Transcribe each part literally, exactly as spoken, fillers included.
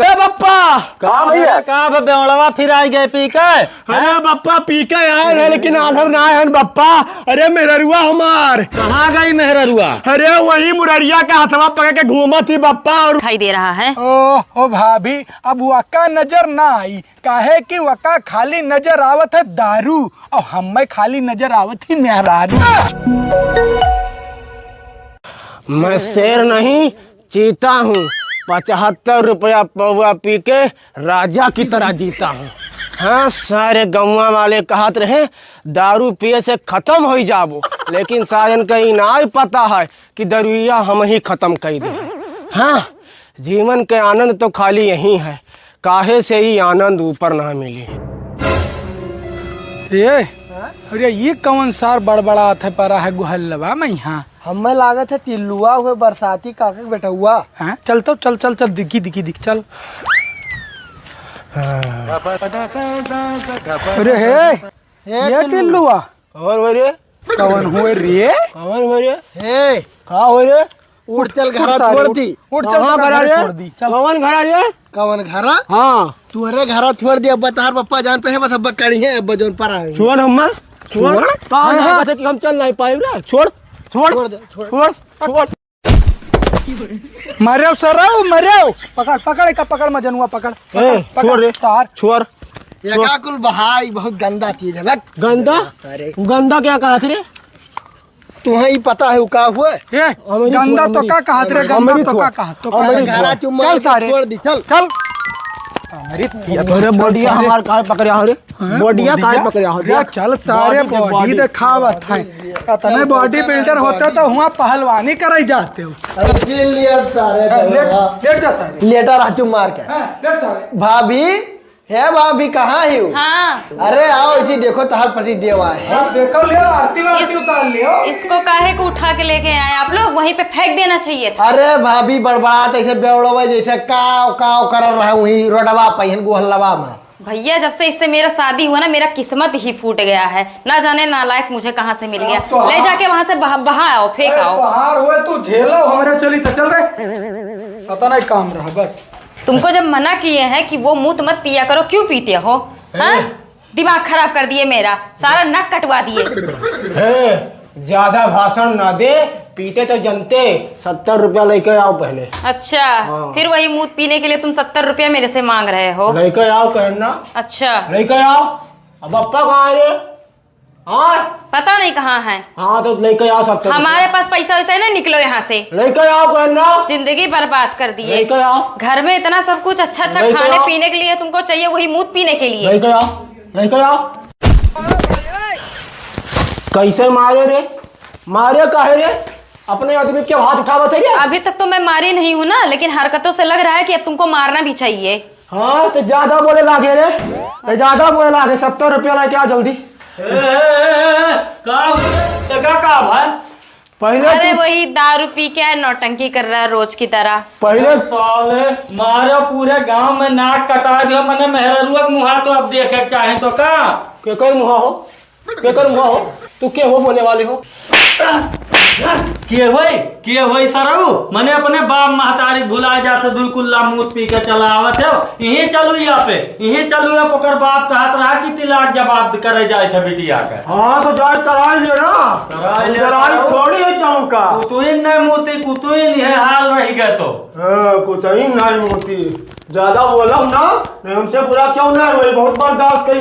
ए बप्पा! का भैया? अरे का बे बेवड़वा फिर आई गए पी के? अरे बप्पा, पी के आए हैं, लेकिन आलर ना आए हैं बप्पा। अरे मेहररुआ हमार। कहाँ गई मेहररुआ? अरे वही मुररिया का हथवा पकड़ के घूमत ही बप्पा। और दिखाई दे रहा है। ओ, ओ भाभी, अब वका नजर ना आई, काहे कि वका खाली नजर आवत है दारू, और हमें खाली नजर आवत ही मेहरारू। मैं शेर नहीं, चीता हूँ। पचहत्तर रुपया पौवा पी के राजा की तरह जीता हूँ। हाँ, सारे गौवा वाले कहत रहे, "दारू पिए से खतम होइ जाबो," लेकिन साजन का ई नाई पता है कि दरुइया हम ही खतम कइ दे। हाँ, जीवन के आनंद तो खाली यही है, काहे से ई आनंद ऊपर ना मिली। ए, अरे ये कौन सार बड़बड़ात है परा है गुहल्लवा में यहाँ? हमें लागत है टिल्लुआ हुए बरसाती काका के बेटउआ। हाँ, चल तो, चल, चल, चल, दिखी, दिखी, दिख, चल। अरे हे, ए, ये टिल्लुआ। टिल्लुआ। कौन हुए रे? कौन हुए रे? कौन हुए रे? हे। का हुए रे? उठ चल, उठ घरा सारे, छोड़ उठ, दी। उठ चल, कहाँ घरा रे? छोड़ दी, चल। कौन घरा रे? कौन घरा? हाँ। तुहरे घरा छोड़ दी, अब तार पप्पा जान पे है, बस अब करी है, अब जोन पर आए। छोड़ हम्मा, छोड़। छोड़? कहाँ हाँ, जाए हाँ। बसे कि हम चल नहीं पाए रे? छोड़, छोड़, छोड़ दे, छोड़। छोड़, छोड़। मरेव सरऊ, मरेव। पकड़, पकड़, एका पकड़, मजनुआ पकड़। पकड़, ए, पकड़, छोड़ रे। तार। छोड़। ये छोड़। का कुल बहाई, बहुत गंदा चीज है, बक। गंदा? सारे। गंदा क्या कहा रे? तुम्हें ही पता है वो का हुआ? ए, हमारी गंदा छोड़, तो हमारी। का कहत रे, गंदा हमारी तो छोड़। का कहत, तो का हमारी कहत? छोड़। चल सारे। छोड़ दी, चल। चल। हमारी ये तोरे बोडिया हमार काहे पकड़े हो रे? हाँ? बोडिया काहे बोडिया? पकड़े हो रे? चल सारे, बॉडी दे, बॉडी बॉडी। दिखावत है। इतने बॉडी बिल्डर होते तो हुआ पहलवानी करे जाते हो। अरे, ले लिया सारे, लेट, लेट जा सारे। लेटा रह चुप मार के। हाँ, लेट सारे। भाभी, हे भाभी, कहाँ हो? हाँ। अरे, आओ, इसी देखो, तहार पति देव आए हैं। हाँ, देखो, ले, आरती वारती इस-, उतार लियो। इसको काहे को उठा के लेके आए आप लोग? वहीं पे फेंक देना चाहिए था। अरे भाभी, बड़बड़ात ऐसे बेवड़वा जैसे काव काव कर रहा, वहीं रोडवा पे, हन गुहल्लवा में। भैया, जब से इससे मेरा शादी हुआ ना, मेरा किस्मत ही फूट गया है। ना जाने नालायक मुझे कहाँ से मिल गया। अब तो ले हाँ। जाके वहाँ से बहा, बहा आओ, फेंक अरे, आओ। तोहार हुए तू झेलो, हमरे चली तो चल रे। पता नहीं काम रहा बस। तुमको जब मना किए हैं कि वो मूत मत पिया करो, क्यों पीते हो? हाँ? ए। दिमाग खराब कर दिए मेरा, सारा नक कटवा दिए। ए, ज्यादा भाषण ना दे, पीते तो जनते, सत्तर रुपया लेके आओ पहले। अच्छा, हाँ। फिर वही मूत पीने के लिए तुम सत्तर रुपया मेरे से मांग रहे हो? लेके आओ कहना। अच्छा। लेके आओ। अब पप्पा कहाँ है रे? हाँ? पता नहीं कहाँ है। हाँ, तो लेके आओ सत्तर रुपया। हमारे पास पैसा वैसा है ना, निकलो यहाँ से। लेके आओ कहना। जिंदगी बर्बाद कर दिए। लेके आओ। घर में इतना सब कुछ अच्छा अच्छा लेके खाने आओ। पीने के लिए तुमको चाहिए, वही मूत पीने के लिए। लेके आओ। लेके आओ। कैसे मारे रे? मारे काहे रे? अपने आदमी के हाथ उठावत है क्या? अभी तक तो मैं मारी नहीं हूँ ना, लेकिन हरकतों से लग रहा है कि अब तुमको मारना भी चाहिए। हाँ, तो ज्यादा बोले लागे रे, तो ज्यादा बोले लागे। सत्तर रुपया लेके आ जल्दी। ए, ए, ए, ए, का, का, का भाई? पहले अरे तू वही दारू पी के नौटंकी कर रहा है रोज की तरह। पहले साले मारा पूरे गांव में नाक कटा दिया, मने मेहररुआ के मुहा तो अब देखे के चाहे तो का? केकर मुहा हो? केकर मुहा हो? तू के हो बोले वाले हो? के होई? के होई सरऊ? मने अपने बाप महतारी भुला जात, दुई कुल्ला मूत पी के चला आवत हो। इही चलू यहाँ पे, इही चलू यहाँ पे। ओकर बाप कहत रहा कि तिलाक जवाब करे जाए थे बिटिया के। हाँ, तो जाए कराई ले ना। कराई ले कराई सरऊ। थोड़ी है जाऊँ का? कुतुइन नहीं मूती, कुतुइन है हाल रही गए तो। हाँ, कुतुइन नहीं मूती। ज्यादा बोला ना, नहीं हमसे बुरा क्यों ना हुई, बहुत बर्दाश्त करी।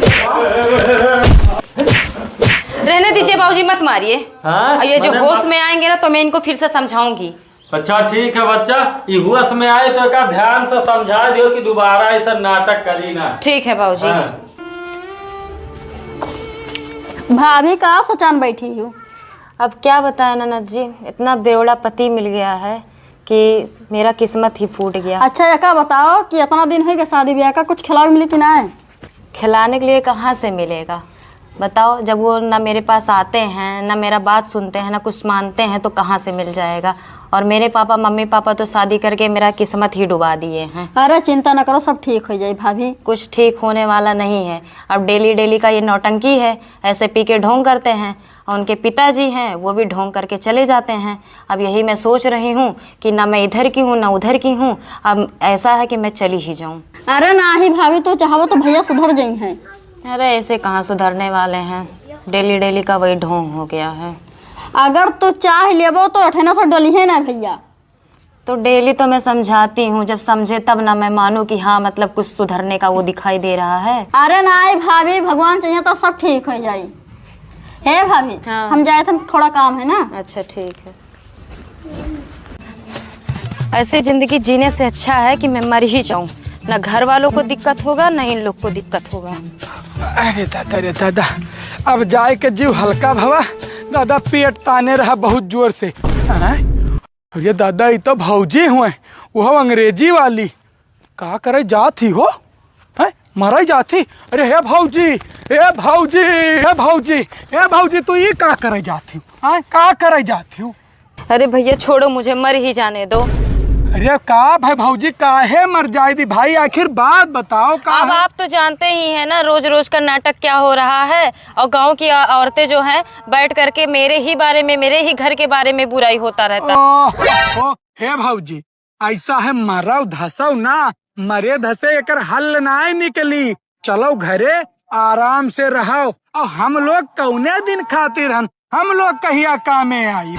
रहने दीजिए बाबूजी, मत मारिए। हाँ? और ये जो मने होश मत- में आएंगे ना, तो मैं इनको फिर से समझाऊंगी। अच्छा ठीक है बच्चा, ये होश में आए तो एका ध्यान से समझा दियो कि दोबारा ऐसा नाटक करी ना। ठीक है बाबूजी। हाँ। भाभी का सोचान बैठी हूँ? अब क्या बताएं ननद जी, इतना बेवड़ा पति मिल गया है कि मेरा किस्मत ही फूट गया। अच्छा, एका बताओ कि इतना दिन हो गया शादी ब्याह का, कुछ खिलावे मिली कि ना? खिलाने के लिए कहाँ से मिलेगा बताओ? जब वो ना मेरे पास आते हैं, ना मेरा बात सुनते हैं, ना कुछ मानते हैं, तो कहाँ से मिल जाएगा? और मेरे पापा, मम्मी पापा तो शादी करके मेरा किस्मत ही डुबा दिए हैं। अरे चिंता न करो, सब ठीक हो जाए भाभी। कुछ ठीक होने वाला नहीं है। अब डेली डेली का ये नौटंकी है, ऐसे पी के ढोंग करते हैं। और उनके पिताजी हैं, वो भी ढोंग करके चले जाते हैं। अब यही मैं सोच रही हूँ कि ना मैं इधर की हूँ, ना उधर की हूँ। अब ऐसा है कि मैं चली ही जाऊँ। अरे नाही भाभी, तू चाहबो तो भैया सुधर जइहैं। अरे, ऐसे कहाँ सुधरने वाले हैं, डेली डेली का वही ढोंग हो गया है। अगर तू चाह लेबो तो अठेना से डोलिहैं ना भैया। तो डेली तो मैं समझाती हूँ, जब समझे तब ना मैं मानूँ कि हाँ, मतलब, कुछ सुधरने का वो दिखाई दे रहा है। अरे नाही भाभी, भगवान चाहिए तो सब ठीक हो जाई। हे भाभी, हाँ। हम जाए थे, हम थोड़ा काम है ना। अच्छा, ठीक है। ऐसे जिंदगी जीने से अच्छा है कि मैं मर ही जाऊं, ना घर वालों को दिक्कत होगा, ना इन लोग को दिक्कत होगा। अरे दादा रे दादा, अब जाए के जीव हल्का भवा। दादा, पेट ताने रहा बहुत जोर से। आय? अरे दादा, ई तो भौजी हुए, वो अंग्रेजी वाली। का करे जात ही हो? हैं? मरई जात ही? अरे हे भौजी, हे भौजी, हे भौजी, हे भौजी, तू ई का करे जात ही? हैं? का करे जात ही? अरे भैया, छोड़ो, मुझे मर ही जाने दो। अरे का भाई भौजी, काहे मर जाए दी भाई? आखिर बात बताओ, का अब है? आप तो जानते ही हैं ना, रोज रोज का नाटक क्या हो रहा है, और गांव की औ-, औरतें जो हैं, बैठ करके मेरे ही बारे में, मेरे ही घर के बारे में बुराई होता रहता है। ओह, ओह, हे भौजी, ऐसा है, मरव धसव ना, मरे धसे एकर हल नाय निकली। चलो घरे, आराम से रहो। और हम लोग कौने दिन खातिर हन, हम लोग कहिया कामे आई?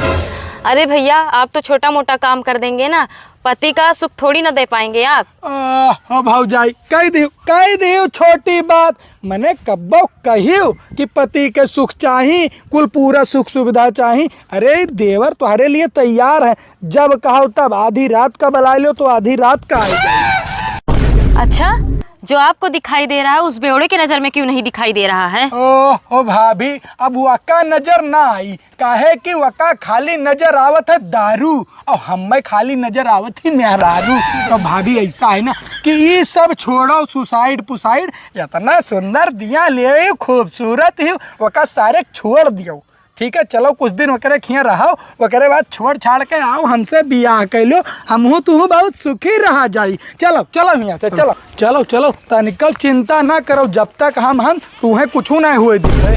अरे भैया, आप तो छोटा मोटा काम कर देंगे ना, पति का सुख थोड़ी ना दे पाएंगे आप। आह, ओ भौजाई, कह दियो, कह दियो छोटी बात। मने कब्बो कहियो कि पति के सुख चाही, कुल पूरा सुख सुविधा चाही। अरे देवर तोहरे लिए तैयार है, जब कहो तब, आधी रात का बुला लो तो आधी रात का आ जाए। अच्छा, जो आपको दिखाई दे रहा है, उस बेवड़े के नजर में क्यों नहीं दिखाई दे रहा है? ओह, ओ भाभी, अब वका नजर ना आई, काहे कि वका खाली नजर आवत है दारू, और हमें खाली नजर आवत ही मेहरारू। तो भाभी, ऐसा है ना कि ई सब छोड़ो, सुसाइड पुसाइड, इतना सुंदर दिया ले, खूबसूरत ही, वका सारे छोड़ दियो। ठीक है, चलो कुछ दिन ओकरे खिया रहो, ओकरे बाद छोड़ छाड़ के आओ, हमसे बियाह कर लो, हमहू तुहू बहुत सुखी रहा जाई। चलो, चलो हियाँ से, चलो, चलो, चलो, तनिको चिंता ना करो, जब तक हम, हम तुहें कुछू नहीं हुए दी। ए,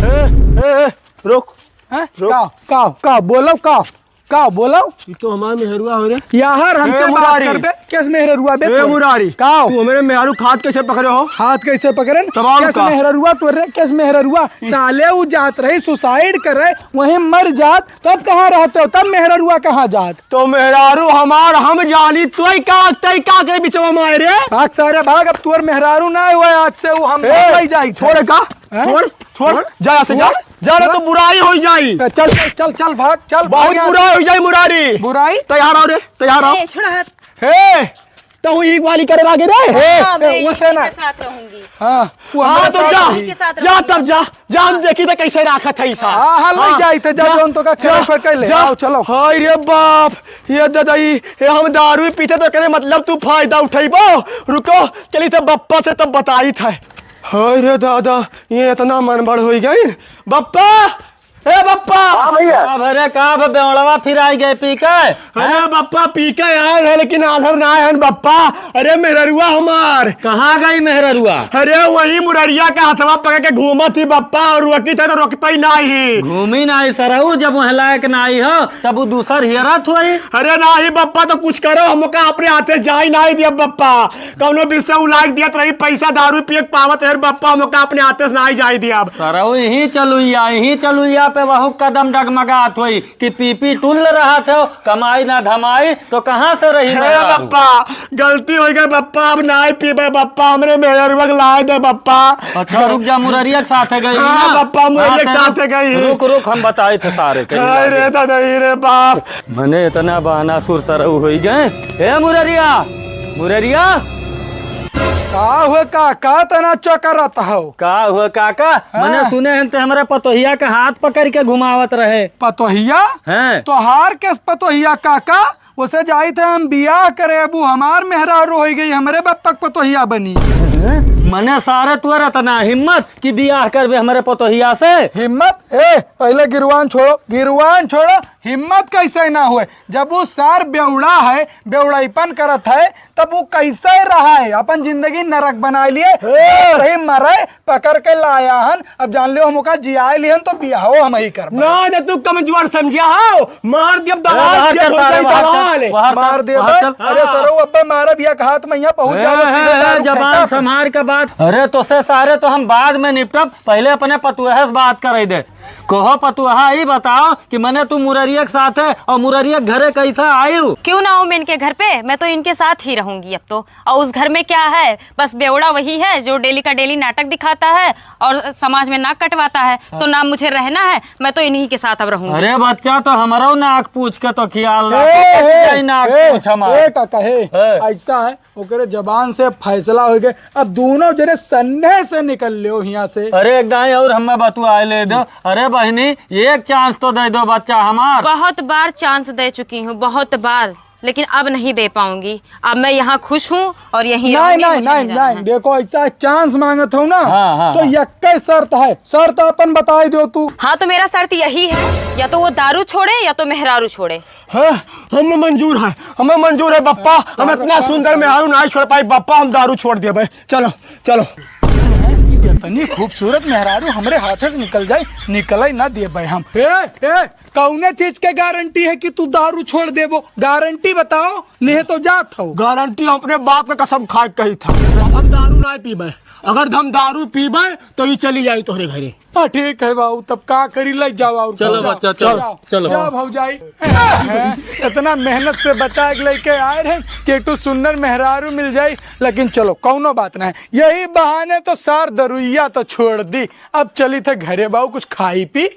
ए, ए, रुक, हैं? रुक। का, का, का, बोलो का, का, बोलो? ई तो हमार मेहरुआ हो रे। यार हमसे ए, बात मुरारी। करबे, किस मेहरुआ बे ए, तू? मुरारी। का? तू हमारे मेहरारू के हाथ कैसे पकड़े हो? हाथ कैसे पकड़न? तमाम किस का। मेहररुआ तोरे, किस मेहररुआ? साले उ जात रही सुसाइड करे, वहीं मर जात, तब कहाँ रहते हो? तब मेहररुआ कहाँ जात? तो मेहरारू हमार हम जानी, तोय का, तय का के बिचवा में आए रे? भाग सारे भाग, अब तोर मेहरारू ना हुआ आज से, वो हम ए, भाग जाई थे। छोड़ का? हैं? छोड़, छोड़, छोड़। जा यहाँ से, जा। छोड़। जा ना तो छोड़। बुराई हो जाई। चल, चल, चल, चल, भाग, चल, बहुत भाग यहाँ से। बुराई हो जाई, मुरारी। बुराई? तैयार आओ रे, तैयार आओ। ए, छोड़ा हाथ। हे, तो वो एक वाली करे लागे रे। हाँ, मैं ए, उसे इसी ना। के साथ रहूंगी। हाँ, वो हाँ, हमारे तो साथ जा, रही। इसी के साथ जा रहूंगी। तब जा, जा हम देखी तो कैसे राखत है इसा। हाँ, हाँ, ले हाँ, जाई तो जा, जा, जौन तो का जा, चले पर कर ले। जा। आओ, चलो। हाय रे बाप, ये दादा, ये, ये हम दारू पीते तो करे, मतलब तू फायदा उठैबो। रुको, चली तो बप्पा से तब बताई था। हाय रे दादा, ये इतना मनबढ़ हो गई। बप्पा, ए बप्पा! हाँ भैया। का भरे, का भ-, बेवड़वा फिर आई गए पी के? अरे बप्पा, पी के आए हैं, लेकिन आलर ना आए हैं बप्पा। अरे मेहररुआ हमार। कहाँ गई मेहररुआ? अरे वही मुररिया का हथवा पकड़ के घूमत ही बप्पा, और रोकी थे तो रोकता ही नाही। घूमी नाही सरऊ, जब वह लायक नाही हो, तब वो दूसर हियरत होई। अरे नाही बप्पा, तो कुछ करो, हमका अपने हाथे जाई नाही दिया बप्पा। कौनो बिस्से उलाग दियत रही, पैसा दारू पिए के पावत है बप्पा, हमका अपने हाथे से नाही जाई दिया। सरऊ यहीं चलुइया, यहीं चलुइया पे वहू कदम डगमगात होई कि पी पी टुल्ल रहत हो, कमाई ना धमाई, तो कहाँ से रही हे मेहरारू? बप्पा, गलती हो गई बप्पा, अब नाय पीबे बप्पा, हमरे मेहररुआ के लाए दे बप्पा। अच्छा, रुक जा, मुररिया के साथे गई हाँ, ना? बप्पा, मुररिया हाँ, के तो साथे रुक, गई। रुक, रुक, हम बताई थे सारे के हाय रे दादा, रे बाप। मने इतना बहाना सुर सरऊ होई गए। ए मुररिया, मुररिया। का हुआ काका, तना चकरत हो? का हुआ काका? हाँ। मने सुने हन ते हमरे पतोहिया के हाथ पकड़ के घुमावत रहे। पतोहिया? हैं। तोहार केस पतोहिया काका? उसे जाई थे हम बियाह करे, अब उ हमार मेहरारू होई गई, हमरे बप्पक पतोहिया बनी। हैं? मने सारे तोर अतना हिम्मत कि बियाह करबे हमरे पतोहिया से? हिम्मत? ए, पहिले गिरवान छोड़ो, गिरवान छोड़ो। हिम्मत कैसे ना होए? जब उ सार बेवड़ा है, बेवड़ाईपन करत है, तब उ कैसे रहा है? अपन जिंदगी नरक बनाए लिए, ए! वही मरे, पकड़ के लाया हन। अब जान लियो, हम ओका जियाए लिहन तो बियाहो हम ही करबे। ना, ना, तू कमजोर समझिया हो, मार दिया, ए, बाहर चल, सारे, बाहर चल, बाहर चल, मार दिया बाहर बे। चल। अरे हाँ। सरऊ, अब्बे मारा बिया कहात में यहाँ पहुँच ए, जाओ, ए, सीधे ए, दारू जबान फेंका। संभार के बात। अरे तोसे सारे तो हम बाद में निपटब, पहिले अपने पतोहे से बात करे दे। कहो पतोहा, ई बताओ कि मने तू मुररिया के साथ है और मुररिया के घरे कैसे आयु? क्यों ना आऊं मैं इनके घर पे, मैं तो इनके साथ ही रहूंगी अब तो। और उस घर में क्या है, बस बेवड़ा वही है जो डेली का डेली नाटक दिखाता है और समाज में नाक कटवाता है। हाँ। तो ना मुझे रहना है, मैं तो इन्हीं के साथ अब रहूंगी। अरे बच्चा, तो हमरो नाक पूछ के तो ख्याल ए, रखो, ए, कहीं नाक ए, पूछ हमार। ए, काका, हे, ए। ऐसा है, ओकरे जबान से फैसला हो गए। अब दोनों जने सन्ने से निकल लियो हियां से। अरे एक दाई और हमें बतुआए ले दो। अरे बहिनी, एक चांस तो दे दो बच्चा हमार। बहुत बार चांस दे चुकी हूँ, बहुत बार, लेकिन अब नहीं दे पाऊंगी। अब मैं यहाँ खुश हूँ और यहीं नहीं, रहूंगी, नहीं, मुझे नहीं नहीं, जाना नहीं, है। देखो ऐसा चांस मांगत हो ना, हाँ, हाँ, तो हाँ। यक्के शर्त है, शर्त अपन बताई दो तू। हाँ, तो मेरा शर्त यही है, या तो वो दारू छोड़े या तो मेहरारू छोड़े। हाँ, हमें मंजूर है, हमें मंजूर है बप्पा, हम इतना सुंदर मेहरारू नहीं छोड़ पाई बप्पा, हम दारू छोड़ देबे। चलो, चलो। इतनी खूबसूरत मेहरारू हमरे हाथे से निकल जाए, निकले ना देबे हम। ए, ए, कौने चीज के गारंटी है कि तू दारू छोड़ देबो? गारंटी बताओ, नहीं तो जात हो। गारंटी अपने बाप के कसम खा के कही था, हम दारू नहीं पीबे। अगर हम दारू पीबे तो ये चली जाई तोहरे घरे। हाँ, ठीक है बाबू, तब का करी, ले जाओ और चलो जाओ, बच्चा, चलो, जाओ, चलो। जाओ भौजाई। इतना मेहनत से बचा के लेके आए रहे कि एक ठो सुंदर मेहरारू मिल जाई, लेकिन चलो कौनो बात नहीं, यही बहाने तो सार दरुइया तो छोड़ दी। अब चली थे घरे बाबू, कुछ खाई पी।